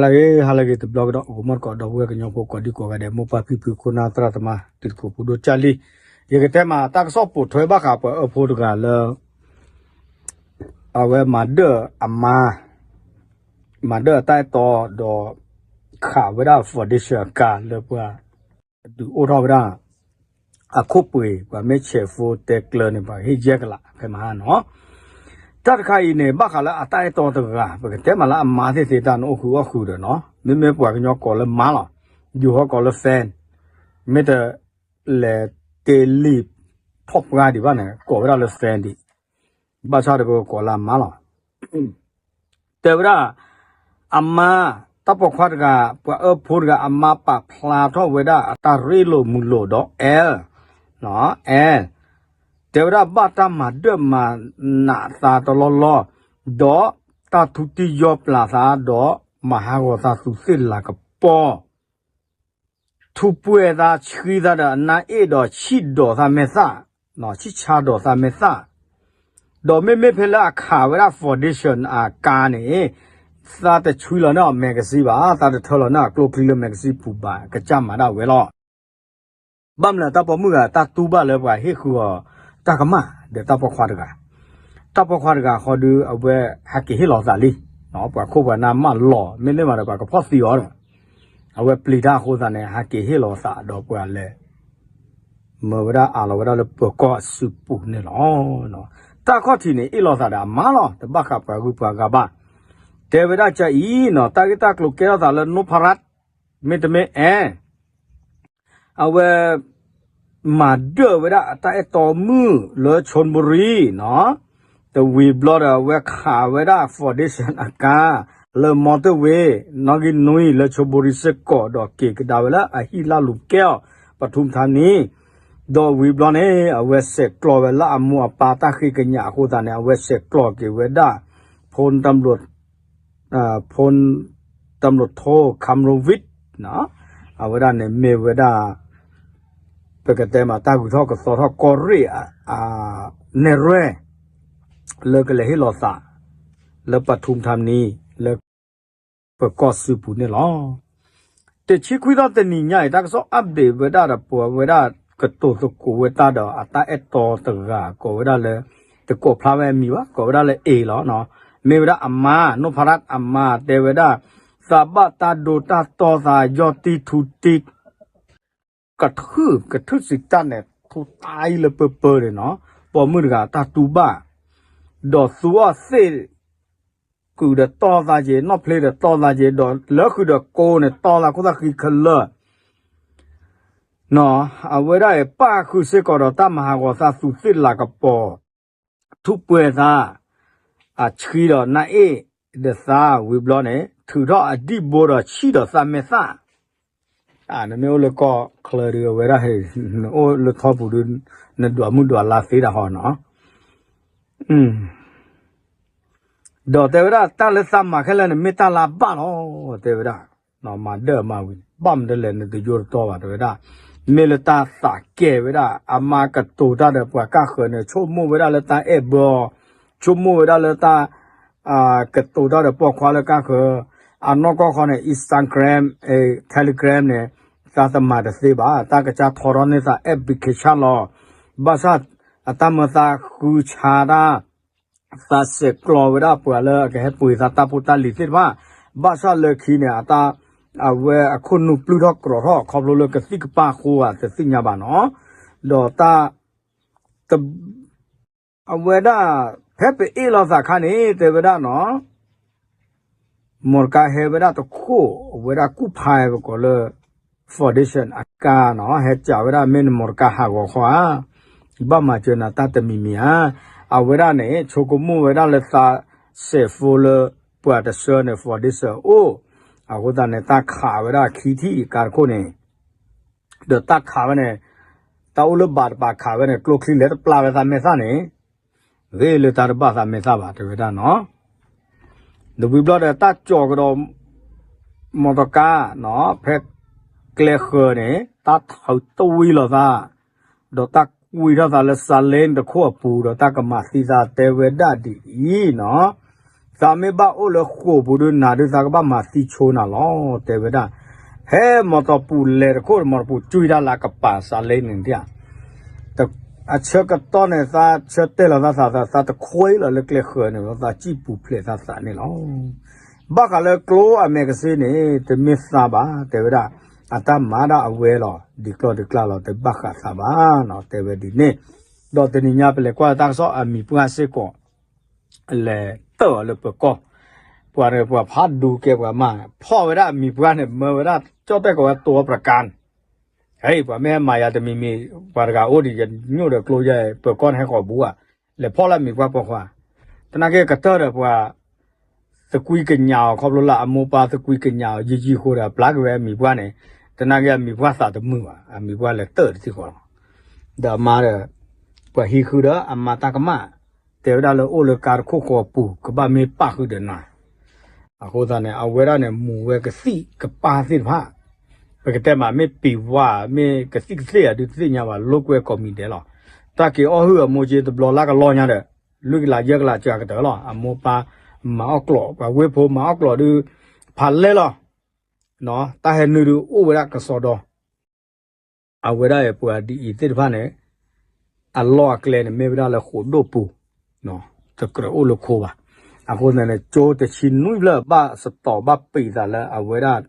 ဟါလၢအဂ့ၤ ဟါလၢအဂ့ၤတဘျီကဒီး အိၣ်မူတကိးဒီပုၢ်ဝဲၢ်ကညီဖိကိးဒံကိးဂၤဒဲး မိၢ်ပၢ်ဖံဖု ခိၣ်နၢ်သရၣ်သမါ တံၤသကိးဖိဒိၣ်ကၢ်လံ, ယကတဲမးတၢ်ကစီၣ်ပိာ်ထွဲဘၣ်ဃးပှၤအၢဖိတဂၤလၢ အဝဲမၤဒၢၣ်အမါ မၤဒၢၣ်အတၢ်အဲၣ်တီဒီး ခးဝဲဒၣ် foundation အကါလၢပှၤ ဒုးအိၣ်ထီၣ်ဝဲဒၣ် အခိၣ်ပှ့ၤ ပှၤမ့ၢ်ဆဲးဖိတဲကျၢၤန့ၣ် ပှၤဟ့ၣ်ယဲၢ်ကလး ဖဲမဟါနီၤ. တၢ်တခါအံၤန့ၣ် ဘၣ်ဃးလၢအတၢ်အဲၣ်တီတဂၤ ပကတဲမးလၢအမါသ့ၣ်သ့ၣ်တၢ်န့ၣ်အိၣ်ဃုာ်အီၣ်ဃုာ်ဒီးနီၤ မ့မ့ၢ်ပှၤကညီကိးလၢမါလီၤ. ယိၤဟီကိးလၢ fan, မ့ၢ်တလဲၤတ့လံာ်ထီၣ်ပှၢ်ဒံးဘၣ်န့ၣ် ကိးဝဲဒၣ်လၢ fan ဒံး, ဘၣ်ဆၣ်ဒီးပကကိးလၢအမါလီၤ. တဲဝဲဒၣ် အမါ တၢ်ပိာ်ခွါတဂၤ ပှၤအၢဖိတဂၤ အမါပာ်ဖျါထီၣ်ဝဲဒၣ်အတၢ်ရ့လိာ်မုာ်လိာ်ဒီး အဲလ် အဲလ် တဲဝဲဒၣ်ဘၣ်တၢ်မၤဒၢၣ်မၤနးသးတလီၢ်လီၢ်, ဒီးတၢ်ထူတံၢ်ယီၢ်ပျၢၤသးဒီး မၤဟးဂီၤသးသူးသ့ၣ်လၤကပီၤ ထူးပှဲၤသးဆှံသးဒီးအနါအ့ၣ်ဒီးဆံၣ်ဒီးသးမဲာ်သၣ်, ဆံၣ်ဆါဒီးသးမဲာ်သၣ်, ဒီးမ့မ့ၢ်ဖဲလၢအခးဝဲဒၣ် foundation အကါန့ၣ် သးတဆှံလီၤန့ၢ်အီၤ magazine ဘၣ်, သးတထၢလီၤန့ၢ်အကျိချံလၢ magazine ပူၤဘၣ်, ကစၢ်မၤဒၣ်ဝဲလီၤ. ဘၣ်မနုၤတၢ်ပိာ်မုၣ်ဂၤတၢ်တူၢ်ဘၣ်လၢပှၤဟ့ၣ်ဃုာ်အီၤတၢ်ကမၣ်ဒီးတၢ်ပိာ်ခွါတဂၤ, တၢ်ပိာ်ခွါတဂၤဃီဒီး အဝဲဟးက့ၤဟ့ၣ်လီၤသးလံ, ပှၤခိၣ်ပှၤနၢ်မၢလီၤ မ့တမ့ၢ်ဘၣ်ဒီးပှၤကဖီၣ်သံအီၤဒီး အဝဲပျံၤတၢ်အဃိသတးန့ၣ် ဟးက့ၤဟ့ၣ်လီၤသးဒီးပှၤလဲၤ မၢဝဲဒၣ်အးလီၤဝဲဒၣ်လၢပၢၤကီၢ်အစုပူၤန့ၣ်လီၤ. တၢ်ခီၣ်ထံးန့ၣ် အ့ၣ်လိာ်သးဒီးအမါလီၤ, တဘၣ်ဃးပှၤဂုၤပှၤဂၤဘၣ်. တဲဝဲဒၣ်ကအံၤနီၤ တၢ်ဂ့ၢ်တၢ်ကျိၤကဲထီၣ်သးလၢ နိဖရၢတ် မ့တမ့ၢ်အဲ အဝဲ မၤဒၢၣ်ဝဲဒၣ်အတၢ်အဲၣ်တီမုၣ်လၢ ခၠူၣ်ဘူရံ နီၤ, တဝံၤဘျီဒီးအဝဲခးဝဲဒၣ် foundation အကါ လၢ motorway နီၣ်ဂံၢ်နွံ လၢ ခၠူၣ်ဘူရံ စ့ၢ်ကီး ဒီးက့ၤကဒါဝဲလၢအဟံၣ်လၢလူၤကဲအီၤ ပထူၣ်ထါနံၤ, ဒီးဝံၤဘျီန့ၣ် အဝဲဆဲးကျိးဝဲလၢအမိၢ်အပၢ်တၢ်ဃ့ကညးအဃိသတးန့ၣ် အဝဲဆဲးကျိးက့ၤဝဲဒၣ် ဖိ တၢ်ဘျိးထိ ခၣ်မရူဝံး အဝဲဒၣ်န့ၣ်မ့ၢ်ဝဲဒၣ် ပကတဲမးတၢ်ဂုၤထီၣ်ကသီထီၣ်ကီၢ်ရ့ၣ် နဲၣ်ရွဲၣ် လၢကလဲၤဟ့ၣ်လီၤသး လၢပထူၣ်ထါနံၤ လၢပၢၤကီၢ်စုပူၤန့ၣ်လီၤ. တဆံခွံသီတနံၤညါအံၤ တၢ်ကစီၣ် update ဝဲဒၣ်ဒီးပှၤဝဲဒၣ်ကတိၤသကိးဝဲတၢ်ဒီးအတၢ်အဲၣ်တီတဂၤ ကိးဝဲဒၣ်လၢ တကိးဖျါဝဲအမံၤဘၣ် ကိးဝဲဒၣ်လၢ A လီၤ. မ့ၢ်ဝဲဒၣ်အမါ နိဖရၢတ် အမါတဲဝဲဒၣ် သးဘၣ်တၢ်ဒိတၢ်တီၢ်သး ယီၢ်တံၢ်ထူတံၢ် ကထုး ကထုးစံးတၢ်န့ၣ် ထူတၢ်အံၤလၢပၢပၢန့ၣ်နီၤ, ပိာ်မုၣ်တဂၤတၢ်တူၢ်ဘၣ်, ဒီးသူအီၤသ့ၣ် ကုာ်ဒီးတီၢ်သးက့ၤ နီၣ်ဖျ့ဒီးတီၢ်သးက့ၤ ဒီးလၢဃုာ်ဒီးကိးန့ၣ် တီၢ်သးခိၣ်သးဃံခဲလၢာ် နီၤ, အဝဲဒၣ်အံၤ ပၣ်ဃုာ်စ့ၢ်ကီးဒီးတၢ်မၤဟးဂီၤသးသူးသ့ၣ်လၤကပီၤ ထူးပှဲၤသး အဆှံဒီးနါအ့ၣ်ဒီးသးဝံၤဘျီန့ၣ် ထုးထီၣ်အဒံၣ်ဘိဒီးဆံၣ်ဒီးသးမဲာ်သၣ်, နမ့ၢ်အိၣ်လၢကီၢ်ချၢဒီးဝဲဒၣ် နအိၣ်လၢထီပူၤဒီး နဒွးမုၢ်ဒွးလါသ့ဒၣ်ဟီနီၤ ဒီးတဲဝဲဒၣ်တၢ်လၢသးမၤခဲလၢာ်န့ၣ် မ့ၢ်တၢ်လၢအဘၣ်လီၤ တဲဝဲဒၣ်, မၤဒၢၣ်မၤဝံၤ ဘၣ်မနုၤလဲၣ် နတယိတတီဘၣ် တဲဝဲဒၣ်, မ့ၢ်လၢတၢ်သးကဲဝဲဒၣ် အမါကတိၤတၢ်ဒီးပှၤကၢ်ဃၢၤန့ၣ် ဆိကမိၣ်ဝဲဒၣ်လၢတၢ်အဲၣ်ဘၢအီၤ, ဆိကမိၣ်ဝဲဒၣ်လၢတၢ် ကတိၤတၢ်ဒီးပိာ်ခွါလၢကၢ်ဃၢၤ, အနီၢ်ကီၢ်ခီန့ၣ် Instagram, Telegram န့ၣ် တၢ်တမၤတသ့ဘၣ်, တၢ်ကစၢ်ထီထီၣ်န့ၢ်သး application လီၤ, ဘၣ်ဆၣ် အတၢ်မၢသးဃုဆါတၢ် သးဆဲးကျိးဝဲဒၣ်ပှၤလၢအကဟဲပှ့ၤသးတၢ်ဖိတၢ်လံၤသ့ၣ်တဖၣ်, ဘၣ်ဆၣ်လၢခံန့ၣ် အတၢ် အဝဲအခိၣ်နူာ်ပျုၢ်ထီၣ်ကြီၤထီၣ် ခီဖျိလၢကသံၣ်ကပၢ်အဃိဧါ တသ့ၣ်ညါဘၣ်နီၤ, ဒီးတၢ် အဝဲဒၣ် ဖဲပအ့ၣ်လိာ်သးခါန့ၣ် တဲဝဲဒၣ်နီၤ မီတကါဟဲဝဲဒၣ်တခိၣ် အဝဲဒၣ်ကူၣ်ဖးပကိးလၢ foundation အကါနီၤ ဟဲစံးဝဲဒၣ်မ့ၢ်နမီတကါဟးဂီၤခီဧါ, ဘၣ်မၤစၢၤနၤတၢ်တမံၤမံၤဧါ, အဝဲဒၣ်န့ၣ် ဆိကမိၣ်ဝဲဒၣ်လၢသးစဲးဖိလၢ ပှၤတဆှၢန့ၣ် foundation အိၣ်, အဃိသတးန့ၣ် တၢ်ခးဝဲဒၣ်ခံထံၣ်အကါတခိၣ်န့ၣ် ဒီးတၢ်ခးဝဲန့ၣ် တၢ်အိၣ်လၢဘၣ်တပၤခးဝဲန့ၣ် ကျိချံလဲၤတပျၢ်ဝဲသးမဲာ်သၣ်န့ၣ် ဂ့ၤလၢတၢ်တဘၣ်သးမဲာ်သၣ်ဘၣ် တဲဝဲဒၣ်နီၤ, ဒီးဝံၤဘျီဒီးတၢ်ကၠီၤကဒီး မီတီကါနီၤ ဖဲကျဲဃၢၤန့ၣ် တၢ်ထုးတဝံၤလိာ်သး ဒီးတၢ်ကွံာ်ထီၣ်သးလၢစၤလ့တခိၣ်အပူၤ ဒီးတၢ်ကမၤသံသးတဲဝဲဒၣ်ဒ်အံၤနီၤ, သးမ့ၢ်ဘၣ်အိၣ်လၢဃိာ်ပူၤဒုးနၤဒုး သးကဘၣ်မၤသံဆိနၤလီၤ တဲဝဲဒၣ်. ဟဲမီတီပူၤလဲၤတခိၣ် မီတီပူၤကွံတၢ်လၢအကပၤစးလ့န့ၣ်ဒၣ် အဆၢကတီၢ်န့ၣ် သးဆၢတဲာ်လီၤသးသး သးတခွဲလီၤလၢကျဲဃၢၤန့ၣ် သးစံၣ်ပူၤဖျဲးသးသးန့ၣ်လီၤ. ဘၣ်ဃးလၢကျိအမဲာ်ကစ့န့ၣ် တမ့ၢ်သးဘၣ် တဲဝဲဒၣ်. အတၢ်မၤဒၣ်အဝဲလီၤ ဒ်ကျီၢ်ဒ်ကျါလီၤ တဘၣ်ဃးသးဘၣ်နီၤ တဲဝဲဒ်န့ၣ်. ဒီးတနံၤညါပလဲၤကွၢ်တၢ်ကစီၣ်အမံၤပှၢ်စ့ၢ်ကီး လဲၤတၢၢ်အီၤလၢပၢၤကီၢ်, ပှၤန့ၣ်ပှၤဖးဒူကဲပှၤမၤ ဖီၣ်ဝဲဒၣ်အမံၤပှၢ်န့ၣ် မၢဝဲဒၣ် ကၠီၣ်တဲၣ်ကီးဝဲ တိအပြကါန့ၣ်, ဟဲ ပှၤမ့ၢ်ဟဲမၤယၤတမံၤမံၤ ပှၤတဂၤအိၣ်ဒံးယညိၣ်ဒီးကျိယဲ ပၢၤကီၢ်န့ၣ်ဟဲဃီၤဘူးဧါ, လဲၤဖီၣ်လၢအမံၤပှၢ်ပိာ်ခွါ, သနာ်က့ကတၢၢ်ဒီးပှၤ သကွံကညးအီၤ ခီဖျိလၢအမိၢ်ပၢ်သကွံကညးအီၤ ယံာ်ယံာ်ဃိဒီး အပျၢ်က့ၤဝဲအမံၤပှၢ်န့ၣ်, သနာ်က့အမံၤပှၢ်သးတမုာ်ဘၣ် အမံၤပှၢ်လဲၤတၢၢ်တသ့ဃီလီၤ. ဒီးအမါဒီး ပှၤဟံးဃုာ်ဒီးအမါတၢ်ကမၣ်, တဲဝဲဒၣ်လၢအိၣ်လၢကါတခိၣ်ဃီပူၤ ကဘၣ်မ့ၢ်ပၣ်ဃုာ်ဒီးနၤ, အဃိသတးန့ၣ် အဝဲဒၣ်န့ၣ် မူၤဝဲကသံၣ်ကပၢ်သ့ၣ်တဖၣ်, ပကတဲမးမ့ၢ်ပံၤဝါ မ့ၢ်ကသံၣ်ကသ့ၣ်ဧါဒုးတသ့ၣ်ညါဘၣ် လိာ်ကွဲကိးမံၤဒဲးလီၤ. တၢ်က့ၤအီၣ်ဟုၣ်အမိၢ်က့တဘျီလၢကလီညါဒီး လွံၢ်ကလးယဲၢ်ကလးစှၤကတၢၢ်လီၤ. အမိၢ်ပၢ်မၤအီၣ်ကျိာ် ပှၤဝ့ၢ်ဖိမၤအီၣ်ကျိာ်ဒုး ဖးလဲၢ်လီၤ. တၢ်ဟဲနုာ်ဒုးအိၣ်ဝဲဒၣ်ကစီဒီ အဝဲဒၣ်အံၤပှၤဒ်အံၤသ့ၣ်တဖၣ်န့ၣ် အလီၢ်အကျဲန့ၣ် မ့ၢ်ဝဲဒၣ်လၢဃိာ်ဒိၣ်ပူၤ, တကြၢးအိၣ်လၢခိဘၣ်. အဃိသတးန့ၣ် ကၠိတဆံနွံဖျၢၣ် ဘၣ်စတီၤဘၣ်ပံာ်သးလၢအဝဲဒၣ်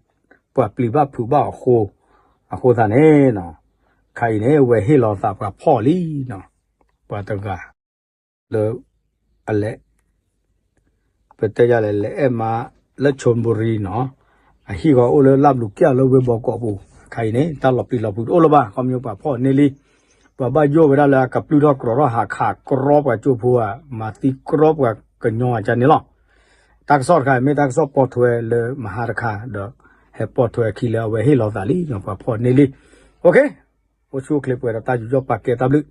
ပှၤပျံၤဘၣ်ဖုးဘၣ်အီၤအဃိ, အဃိသတးန့ၣ် ခါအံၤန့ၣ် ဝဲဟ့ၣ်လီၤသးပှၤဖီၣ်လံ, ပှၤတဂၤ လၢ အလဲၤ ပတဲယလဲၣ် လဲၤအဲၣ်မါလၢ ချိုဘိရံနီၤ, အဟံၣ်ဂီၤအိၣ်လၢလၢ်ဘျုးကၠၢ်လၢဝ့ၢ်ဘီကီးပူၤ, ခါအံၤန့ၣ် တၢ်လီၤပျံၤလီၤဖုးတအိၣ်လၢၤဘၣ်, ခီဖျိပှၤဖီၣ်န့ၢ်လံ, ပှၤဘၣ်ယိၣ်ဝဲဒၣ်လၢအကပြုၢ်ထီၣ်ကြီၤထီၣ်ဟးခးကြီပှၤကၠိဖိဧါ, မၤသံကြီပှၤကညီအကါန့ၣ်လီၤ. တၢ်ကစီၣ်တခါအံၤ မ့ၢ်တၢ်ကစီၣ်ပိာ်ထွဲလၢမဟါတခါ, ဒီးဟဲပိာ်ထွဲအခံလၢအဝဲဟ့ၣ်လီၤသးလံ, ပှၤဖီၣ်န့ၢ်လံ. အိၣ်ဆူၣ်အိၣ်ချ့ပှဲၤဒီးတၢ်ယူးယီၣ်ပာ်ကဲတၢ်ဘျုး